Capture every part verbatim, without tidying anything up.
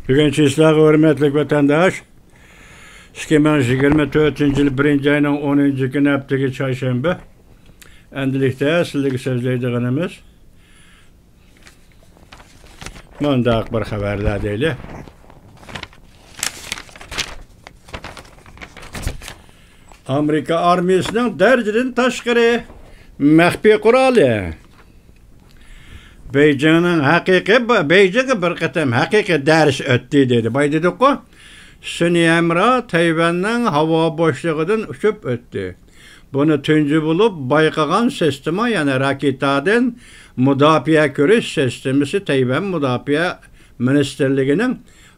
بۈگۈن چىسلاغا ھۆرمەتلىك ۋەتەنداش، ئىككى مىڭ يىگىرمە تۆتىنچى يىل بىرىنچى ئاينىڭ ئونىنچى كۈنى، ھەپتىكى چارشەنبە. ئەمدىلىكتە سىلەرگە سۆزلەيدىغىنىمىز مۇنداق بىر خەۋەرلەر دەيلى. ئامېرىكا ئارمىيىسىنىڭ دەرىجىدىن تاشقىرى مەخپىي قورالى. بېيجىڭنىڭ ھەقىقىي، بېيجىڭغا بىر قېتىم ھەقىقىي دەرس ئۆتتى دېدى. باي دېدۇققۇ، سۈنئىي ھەمراھ تەيۋەننىڭ ھاۋا بوشلۇقىدىن ئۇچۇپ ئۆتتى. بۇنى تۇنجى بولۇپ بايقىغان سىستېما، يەنى راكېتادىن مۇداپىئە كۆرۈش سىستېمىسى تەيۋەن مۇداپىئە مىنىستىرلىكىنىڭ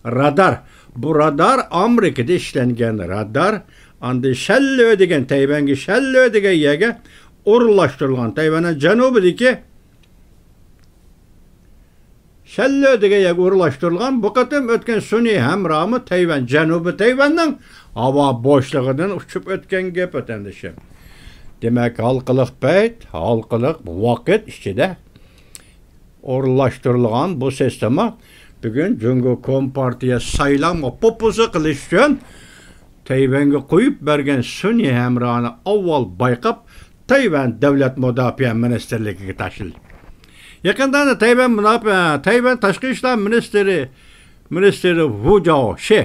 رادار. بۇ رادار ئامېرىكىدا ئىشلەنگەن رادار. ئاندىن شەنلۆ دېگەن، تەيۋەنگە شەنلۆ دېگەن يەرگە ئورۇنلاشتۇرۇلغان. تەيۋەننىڭ جەنۇبىدىكى شەنلۆ دېگەن يەرگە ئورۇنلاشتۇرۇلغان. بۇ قېتىم ئۆتكەن سۈنئىي ھەمراھمۇ تەيۋەن، جەنۇبىي تەيۋەننىڭ ھاۋا بوشلۇقىدىن ئۇچۇپ ئۆتكەن گەپ، ۋەتەندىشىم. دېمەك، ھالقىلىق پەيت، ھالقىلىق ۋاقىت ئىچىدە ئورۇنلاشتۇرۇلغان بۇ سىستېما بۈگۈن جۇڭگو كومپارتىيە سايلامغا پوپوزا قىلىش ئۈچۈن تەيۋەنگە قويۇپ بەرگەن سۈنئىي ھەمراھنى ئاۋۋال بايقاپ، تەيۋەن دۆلەت مۇداپىئە مىنىستىرلىكىگە تاشلىدى. يېقىندا تەيۋەن مۇداپىئە، تەيۋەن تاشقى ئىشلار مىنىستىرى، مىنىستىرى ۋۇ جاۋشى،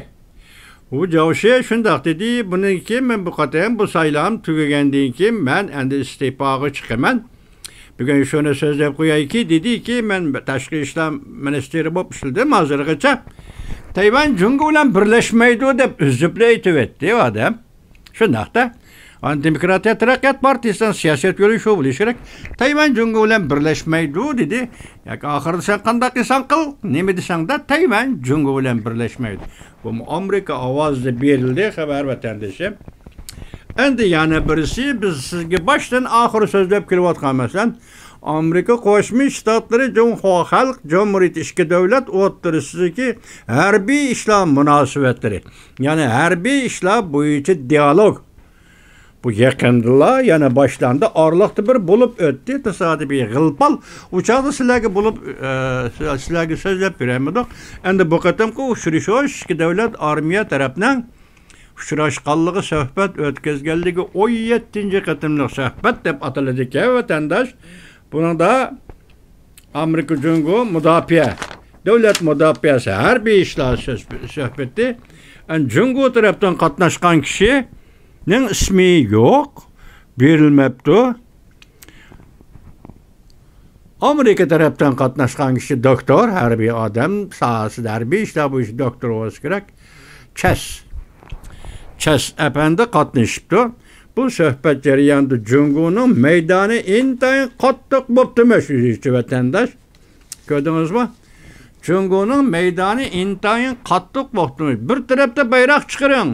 ۋۇ جاۋشى شۇنداق دېدى، بۇنىڭدىن كېيىن مەن بۇ قېتىم بۇ سايلام تۈگىگەندىن كېيىن مەن ئەمدى ئىستېپاغا چىقىمەن. بۈگۈن شۇنى سۆزلەپ قويايكى، دېدىكى، مەن تاشقى ئىشلار مىنىستىرى بولۇپ ئىشلىدىم ھازىرغىچە. تەيۋەن جۇڭگو بىلەن بىرلەشمەيدۇ دەپ ئۈزۈپلا ئېيتىۋەتتى ئۇ ئادەم. شۇنداقتا. ئاندىن دېموكراتىيە تەرەققىيات پارتىيىسىنىڭ سىياسەت يولى شۇ بولۇشى كېرەك. تەيۋەن جۇڭگو بىلەن بىرلەشمەيدۇ دېدى. ياكى ئاخىرىدا سەن قانداق قىلساڭ قىل، نېمە دېسەڭدە، تەيۋەن جۇڭگو بىلەن بىرلەشمەيدۇ. بۇمۇ ئامېرىكا ئاۋازىدا بېرىلدى، خەۋەر ۋەتەندىشىم. ئەمدى يەنە بىرسى، بىز سىزگە باشتىن ئاخىر سۆزلەپ كېلىۋاتقان، مەسىلەن، ئامېرىكا قوشما شتاتلىرى جۇڭخۇا خەلق جۇمھۇرىيىتى ئىككى دۆلەت ئوتتۇرىسىدىكى ھەربىي ئىشلار مۇناسىۋەتلىرى، يەنى ھەربىي ئىشلار بويىچە دىئالوگ. بۇ يېقىندىلا يەنە باشلاندى، ئارىلىقتا بىر بولۇپ ئۆتتى، تاسادىپىي غىلپال. ئۇ چاغدا سىلەرگە بولۇپ، ئە، سىلەرگە سۆزلەپ بېرەلمىدۇق. ئەمدى بۇ قېتىمقى ئۇچرىشىش ئىككى دۆلەت ئارمىيە تەرەپنىڭ ئۇچراشقانلىقى، سۆھبەت ئۆتكۈزگەنلىكى ئون يەتتىنچى قېتىملىق سۆھبەت دەپ ئاتىلىدىكەن، ۋەتەنداش. بۇنىڭدا ئامېرىكا جۇڭگو مۇداپىئە، دۆلەت مۇداپىئەسى ھەربىي ئىشلار سۆز-، سۆھبىتى. ئەن جۇڭگو تەرەپتىن قاتناشقان كىشىنىڭ ئىسمى يوق، بېرىلمەپتۇ. ئامېرىكا تەرەپتىن قاتناشقان كىشى دوكتور، ھەربىي ئادەم ساھەسىدە، ھەربىي ئىشلار بويىچە دوكتور بولسا كېرەك. چەس. چەس ئەپەندى قاتنىشىپتۇ. بۇ سۆھبەت جەريانىدا جۇڭگونىڭ مەيدانى ئىنتايىن قاتتىق بوپتۇ، مەشۇ يىلچى ۋەتەنداش. كۆردىڭىزمۇ؟ جۇڭگونىڭ مەيدانى ئىنتايىن قاتتىق بوپتۇ. بىر تەرەپتە بايراق چىقىرىڭ.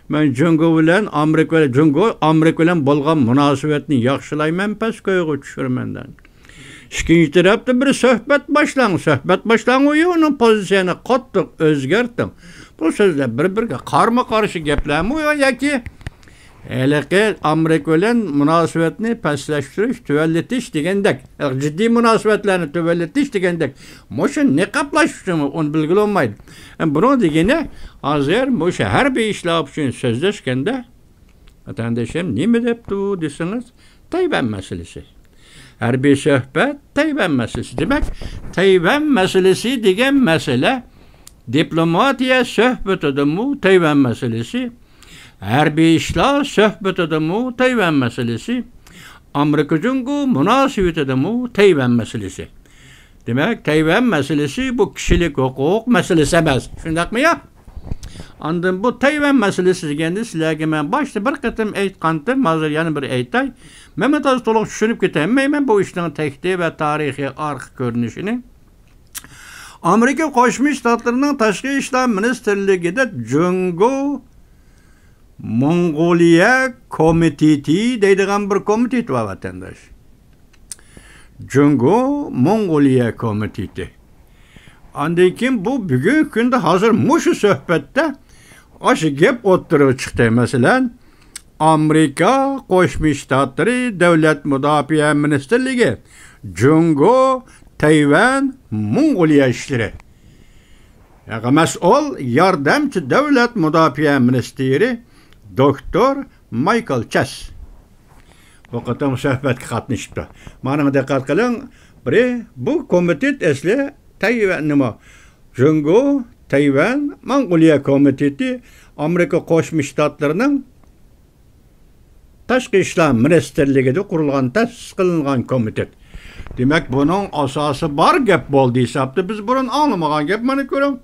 مەن جۇڭگو بىلەن ئامېرىكا، جۇڭگو ئامېرىكا بىلەن بولغان مۇناسىۋەتنى ياخشىلايمەن، پەس كويغا چۈشۈرىمەن دەڭ. ئىككىنچى تەرەپتە بىر سۆھبەت باشلاڭ، سۆھبەت باشلاڭ، ئۇ ئۇنىڭ پوزىتسىيەنى قاتتىق ئۆزگەرتىڭ. بۇ سۆزلەر بىر-بىرىگە قارمۇ قارشى گەپلەرمۇ ياكى ھېلىقى ئامېرىكا بىلەن مۇناسىۋەتنى پەسلەشتۈرۈش، تۆۋەنلىتىش دېگەندەك، جىددىي مۇناسىۋەتلەرنى تۆۋەنلىتىش دېگەندەك، مۇشۇ نىقابلاش ئۈچۈنمۇ ئۇنى بىلگىلى بولمايدۇ. بۇنىڭ دېگىنى، ھازىر مۇشۇ ھەربىي ئىشلار ئۈچۈن سۆزلەشكەندە، ۋەتەندىشىم نېمە دەپتۇ دېسىڭىز، تەيۋەن مەسىلىسى. ھەربىي سۆھبەت، تەيۋەن مەسىلىسى. دېمەك، تەيۋەن مەسىلىسى دېگەن مەسىلە دىپلوماتىيە سۆھبىتىدىمۇ تەيۋەن مەسىلىسى، ھەربىي ئىشلار سۆھبىتىدىمۇ تەيۋەن مەسىلىسى، ئامېرىكا جۇڭگو مۇناسىۋىتىدىمۇ تەيۋەن مەسىلىسى. دېمەك، تەيۋەن مەسىلىسى بۇ كىشىلىك ھوقۇق مەسىلىسى ئەمەس. شۇنداقمۇ يا؟ ئاندىن بۇ تەيۋەن مەسىلىسى دېگەندە سىلەرگە مەن باشتا بىر قېتىم ئېيتقانتىم، ھازىر يەنە بىر ئېيتاي. مەن تازا تولۇق چۈشىنىپ كېتەلمەيمەن بۇ ئىشنىڭ تەكتى ۋە تارىخىي ئارقا كۆرۈنۈشىنى. ئامېرىكا قوشما شتاتلىرىنىڭ تاشقى ئىشلار مىنىستىرلىكىدە جۇڭگو موڭغۇلىيە كومىتېتى دەيدىغان بىر كومىتېت بار، ۋەتەنداش. جۇڭگو موڭغۇلىيە كومىتېتى. ئاندىن كېيىن بۇ بۈگۈنكى كۈندە ھازىر مۇشۇ سۆھبەتتە ئاشۇ گەپ ئوتتۇرىغا چىقتى. مەسىلەن، ئامېرىكا قوشما شتاتلىرى دۆلەت مۇداپىئە مىنىستىرلىكى، جۇڭگو، تەيۋەن، موڭغۇلىيە ئىشلىرى. مەسئۇل ياردەمچى دۆلەت مۇداپىئە مىنىستىرى دوكتور مايكل چەس بۇ قېتىم سۆھبەتكە قاتنىشىپتۇ. مانا دىققەت قىلىڭ، بىرى، بۇ كومىتېت ئەسلى تەيۋەن نېمە؟ جۇڭگو، تەيۋەن، موڭغۇلىيە كومىتېتى ئامېرىكا قوشما شتاتلىرىنىڭ تاشقى ئىشلار مىنىستىرلىكىدە قۇرۇلغان، تەسىس قىلىنغان كومىتېت. دېمەك، بۇنىڭ ئاساسى بار گەپ بولدى ھېسابتا، بىز بۇرۇن ئاڭلىمىغان گەپ، مانا كۆرۈڭ.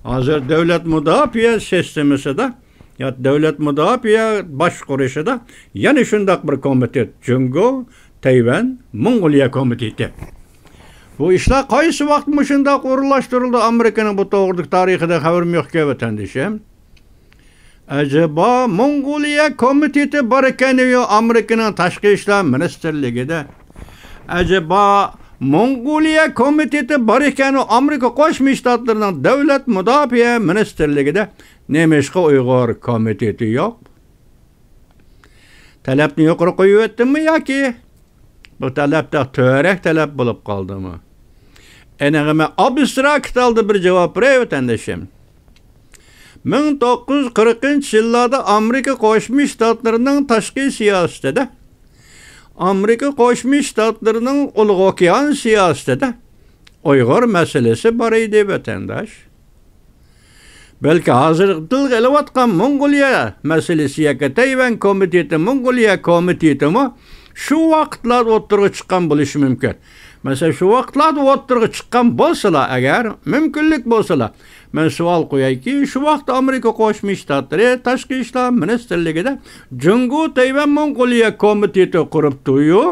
ھازىر دۆلەت مۇداپىئە سىستېمىسىدا، يا دۆلەت مۇداپىئە باشقۇرۇشىدا يەنە شۇنداق بىر كومىتېت، جۇڭگو، تەيۋەن، موڭغۇلىيە كومىتېتى. بۇ ئىشلار قايسى ۋاقىت مۇشۇنداق ئورۇنلاشتۇرۇلدى؟ ئامېرىكىنىڭ بۇ توغرىدىكى تارىخىدا خەۋىرىم يوقكەن، ۋەتەندىشىم. ئەجەبا، موڭغۇلىيە كومىتېتى بار ئىكەن ئامېرىكىنىڭ تاشقى ئىشلار مىنىستىرلىكىدە. ئەجەبا، موڭغۇلىيە كومىتېتى بار ئىكەن ئامېرىكا قوشما شتاتلىرىنىڭ دۆلەت مۇداپىئە مىنىستىرلىكىدە نېمىشقا ئۇيغۇر كومىتېتى يوق؟ تەلەپنى يۇقىرى قويۇۋەتتىممۇ ياكى بۇ تەلەپ تۆۋەنرەك تەلەپ بولۇپ قالدىمۇ؟ ئېنىقى مەن ئابستراكت ھالدا بىر جاۋاب بېرەي، ۋەتەندىشىم. مىڭ توققۇز يۈز قىرىقىنچى يىللاردا ئامېرىكا قوشما شتاتلىرىنىڭ تاشقى سىياسىتىدە، ئامېرىكا قوشما شتاتلىرىنىڭ ئۇلۇغ ئوكيان سىياسىتىدە ئۇيغۇر مەسىلىسى بار ئىدى، ۋەتەنداش. بەلكى ھازىر تىلغا ئېلىۋاتقان موڭغۇلىيە مەسىلىسى ياكى تەيۋەن كومىتېتى، موڭغۇلىيە كومىتېتىمۇ شۇ ۋاقىتلاردا ئوتتۇرىغا چىققان بولۇشى مۇمكىن. مەسىلەن، شۇ ۋاقىتلاردا ئوتتۇرىغا چىققان بولسىلا ئەگەر، مۇمكىنلىك بولسىلا، مەن سوئال قويايكى، شۇ ۋاقىتتا ئامېرىكا قوشما شتاتلىرى تاشقى ئىشلار مىنىستىرلىكىدە جۇڭگو تەيۋەن موڭغۇلىيە كومىتېتى قۇرۇپتۇ-يۇ.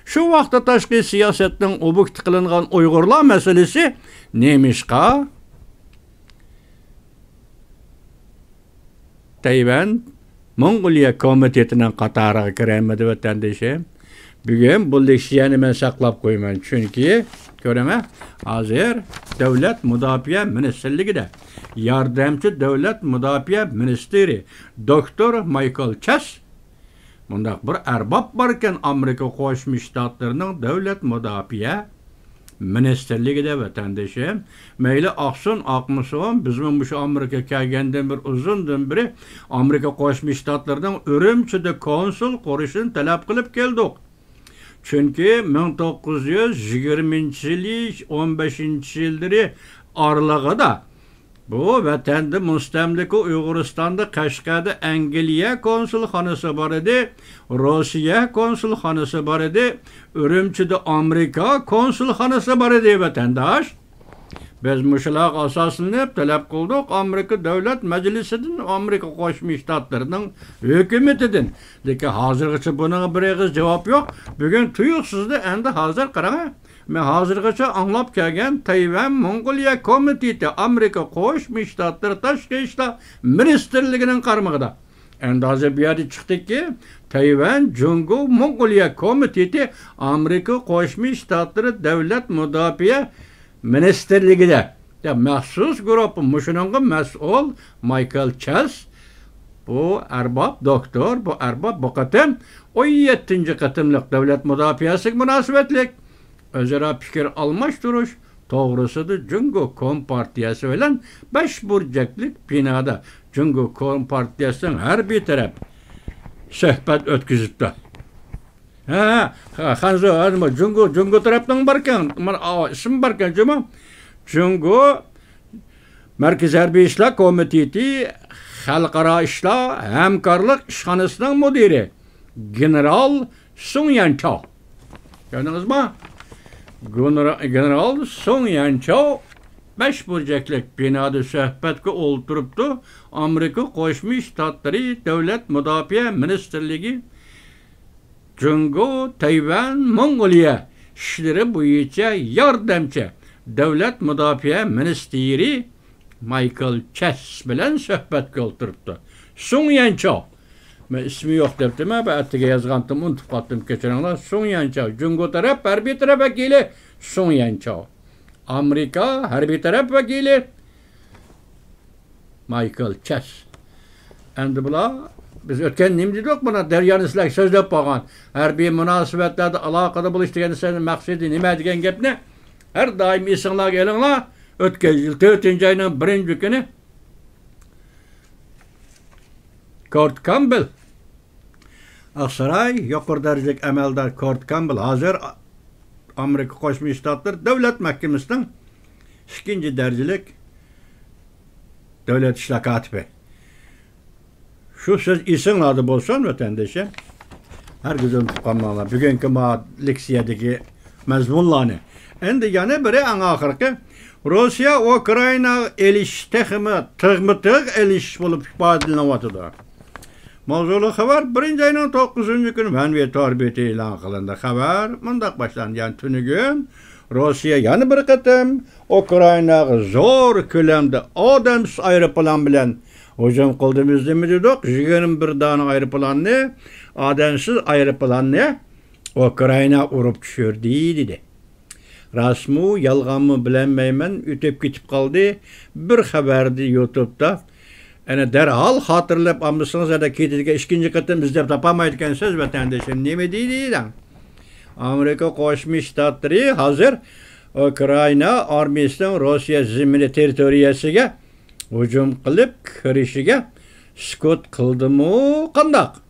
شۇ ۋاقىتتا تاشقى سىياسەتنىڭ ئوبيېكتى قىلىنغان ئۇيغۇرلار مەسىلىسى نېمىشقا تەيۋەن موڭغۇلىيە كومىتېتىنىڭ قاتارىغا كىرەلمىدى، ۋەتەندىشىم؟ بۈگۈن بۇ لېكسىيەنى مەن ساقلاپ قويىمەن، چۈنكى كۆرۈڭە، ھازىر دۆلەت مۇداپىئە مىنىستىرلىكىدە ياردەمچى دۆلەت مۇداپىئە مىنىستىرى دوكتور مايكل چەس مۇنداق بىر ئەرباب باركەن، ئامېرىكا قوشما شتاتلىرىنىڭ دۆلەت مۇداپىئە مىنىستىرلىكىدە، ۋەتەندىشىم. مەيلى ئاقسۇن، ئاقمىسۇن، بىزمۇ مۇشۇ ئامېرىكا كەلگەندىن بىر ئۇزۇندىن بېرى ئامېرىكا قوشما شتاتلىرىنىڭ ئۈرۈمچىدە كونسۇل قۇرۇشىنى تەلەپ قىلىپ كەلدۇق. چۈنكى مىڭ توققۇز يۈز يىگىرمىنچى يىلى، ئون بەشىنچى يىللىرى ئارىلىقىدا بۇ ۋەتەندە مۇستەملىكە ئۇيغۇرىستاندا قەشقەردە ئەنگلىيە كونسۇلخانىسى بار ئىدى، روسىيە كونسۇلخانىسى بار ئىدى، ئۈرۈمچىدە ئامېرىكا كونسۇلخانىسى بار ئىدى، ۋەتەنداش. بىز مۇشۇلارغا ئاساسلىنىپ تەلەپ قىلدۇق ئامېرىكا دۆلەت مەجلىسىدىن، ئامېرىكا قوشما شتاتلىرىنىڭ ھۆكۈمىتىدىن. لېكىن ھازىرغىچە بۇنىڭغا بىر ئېغىز جاۋاب يوق. بۈگۈن تۇيۇقسىزلا ئەمدى ھازىر قاراڭە. مەن ھازىرغىچە ئاڭلاپ كەلگەن تەيۋەن موڭغۇلىيە كومىتېتى ئامېرىكا قوشما شتاتلىرى تاشقى ئىشلار مىنىستىرلىكىنىڭ قارمىقىدا. ئەمدى ھازىر بۇ يەردە چىقتىكى، تەيۋەن جۇڭگو موڭغۇلىيە كومىتېتى ئامېرىكا قوشما شتاتلىرى دۆلەت مۇداپىئە مىنىستىرلىكىدە دەپ مەخسۇس گۇرۇپپا، مۇشۇنىڭغا مەسئۇل مايكل چەس، بۇ ئەرباب دوكتور، بۇ ئەرباب بۇ قېتىم ئون يەتتىنچى قېتىملىق دۆلەت مۇداپىئەسىگە مۇناسىۋەتلىك ئۆزئارا پىكىر ئالماشتۇرۇش توغرىسىدا جۇڭگو كومپارتىيەسى بىلەن بەش بۇرجەكلىك بىنادا جۇڭگو كومپارتىيەسىنىڭ ھەربىي تەرەپ سۆھبەت ئۆتكۈزۈپتۇ. ھە، ھە، خەنزۇ، ھە، نېمە، جۇڭگو، جۇڭگو تەرەپنىڭ باركەن، مانا، ئا، ئىسمى باركەن، جۇمۇ. جۇڭگو مەركىزىي ھەربىي ئىشلار كومىتېتى خەلقئارا ئىشلار ھەمكارلىق ئىشخانىسىنىڭ مۇدىرى گېنېرال سۇڭ يەنچاۋ. كۆردىڭىزما؟ گېنېرا-، گېنېرال سۇڭ يەنچاۋ بەش بۇرجەكلىك بىنادا سۆھبەتكە ئولتۇرۇپتۇ ئامېرىكا قوشما شتاتلىرى دۆلەت مۇداپىئە مىنىستىرلىكى جۇڭگو، تەيۋەن، موڭغۇلىيە ئىشلىرى بويىچە ياردەمچى دۆلەت مۇداپىئە مىنىستىرى مايكل چەس بىلەن سۆھبەتكە ئولتۇرۇپتۇ. سۇڭ يەنچاۋ. مەن ئىسمى يوق دەپتىمەن، بۇ ئەتىگە يازغانتىم، ئۇنتۇپ قاپتىم، كەچۈرۈڭلار. سۇڭ يەنچاۋ، جۇڭگو تەرەپ ھەربىي تەرەپ ۋەكىلى سۇڭ يەنچاۋ. ئامېرىكا ھەربىي تەرەپ ۋەكىلى مايكل چەس. ئەمدى بۇلار، بىز ئۆتكەن نېمە دېدۇق؟ مانا دەريانى سىلەرگە سۆزلەپ بولغان. ھەربىي مۇناسىۋەتلەردە ئالاقىدە بولۇش دېگەن سۆزنىڭ مەقسىتى نېمە دېگەن گەپنى ھەر دائىم ئېسىڭلارغا ئېلىڭلار. ئۆتكەن يىل تۆتىنچى ئاينىڭ بىرىنچى كۈنى كورت كامبېل، ئاقساراي يۇقىرى دەرىجىلىك ئەمەلدار كورت كامبېل ھازىر ئامېرىكا قوشما شتاتلىرى دۆلەت مەھكىمىسىنىڭ ئىككىنچى دەرىجىلىك دۆلەت ئىشلار كاتىپى. شۇ سۆز ئېسىڭلاردا بولسۇن، ۋەتەندىشىم. ھەرگىز ئۇنتۇپ قالماڭلار بۈگۈنكى ما لېكسىيەدىكى مەزمۇنلارنى. ئەندى يەنە بىرى، ئەڭ ئاخىرقى، روسىيە ئۇكرائىناغا ئېلىشىش تېخىمۇ تىغمۇ تىغ ئېلىشىش بولۇپ ئىپادىلىنىۋاتىدۇ. ماۋزۇلۇق خەۋەر بىرىنچى ئاينىڭ توققۇزىنچى كۈنى مەنۋى تور بېتى ئېلان قىلىندى. خەۋەر مۇنداق باشلاندى، يەنى تۈنۈگۈن روسىيە يەنە بىر قېتىم ئۇكرائىناغا زور كۆلەمدە ئادەمسىز ئايروپىلان بىلەن ھۇجۇم قىلدى. بىز نېمە دېدۇق؟ يىگىرمە بىر دانە ئايروپىلاننى، ئادەمسىز ئايروپىلاننى ئۇكرائىنا ئۇرۇپ چۈشۈردى، دېدى. راستمۇ، يالغانمۇ بىلەلمەيمەن، ئۆتۈپ كېتىپ قالدى. بىر خەۋەردە يۇتۇبتا. ئەنە دەرھال خاتىرىلەپ ئالمىسىڭىز، ئەنە كېتىدىكەن ئىككىنچى قېتىم ئىزدەپ تاپالمايدىكەنسىز، ۋەتەندىشىم. نېمە دېدى دەڭ؟ ئامېرىكا قوشما شتاتلىرى ھازىر ئۇكرائىنا ئارمىيىسىنىڭ روسىيە زېمىنى تېررىتورىيەسىگە ھۇجۇم قىلىپ كىرىشىگە سۈكۈت قىلدىمۇ قانداق؟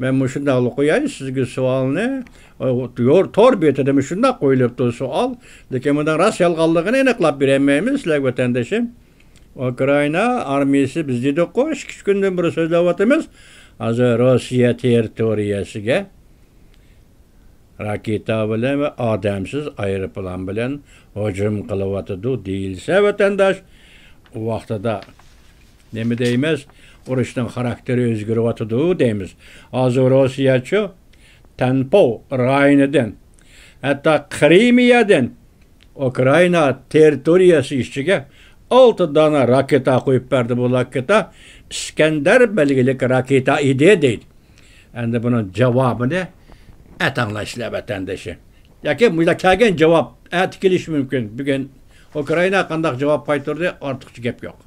مەن مۇشۇنداقلا قوياي سىزگە سوئالنى. يور-، تور بېتىدە مۇشۇنداق قويۇلۇپتۇ سوئال. لېكىن بۇنىڭ راست يالغانلىقىنى ئېنىقلاپ بېرەلمەيمىز سىلەرگە، ۋەتەندىشىم. ئۇكرائىنا ئارمىيىسى، بىز دېدۇققۇ، ئىككى ئۈچ كۈندىن بېرى سۆزلەۋاتىمىز. ھازىر روسىيە تېررىتورىيەسىگە راكېتا بىلەن ۋە ئادەمسىز ئايروپىلان بىلەن ھۇجۇم قىلىۋاتىدۇ دېيىلسە، ۋەتەنداش، ئۇ ۋاقتىدا نېمە دەيمىز؟ ئۇرۇشنىڭ خاراكتېرى ئۆزگىرىۋاتىدۇ دەيمىز. ھازىر روسىيەچۇ تەنپو رايونىدىن، ھەتتا قىرىمىيەدىن ئۇكرائىنا تېررىتورىيەسى ئىچىگە ئالتە دانە راكېتا قويۇپ بەردى. بۇ راكېتا ئىسكەندەر بەلگىلىك راكېتا ئىدى، دەيدۇ. ئەمدى بۇنىڭ جاۋابىنى ئەتەڭلار سىلەر، ۋەتەندىشىم. ياكى مۇشۇنداق كەلگەن جاۋاب ئەتە كېلىشى مۇمكىن. بۈگۈن ئۇكرائىنا قانداق جاۋاب قايتۇردى، ئارتۇقچە گەپ يوق.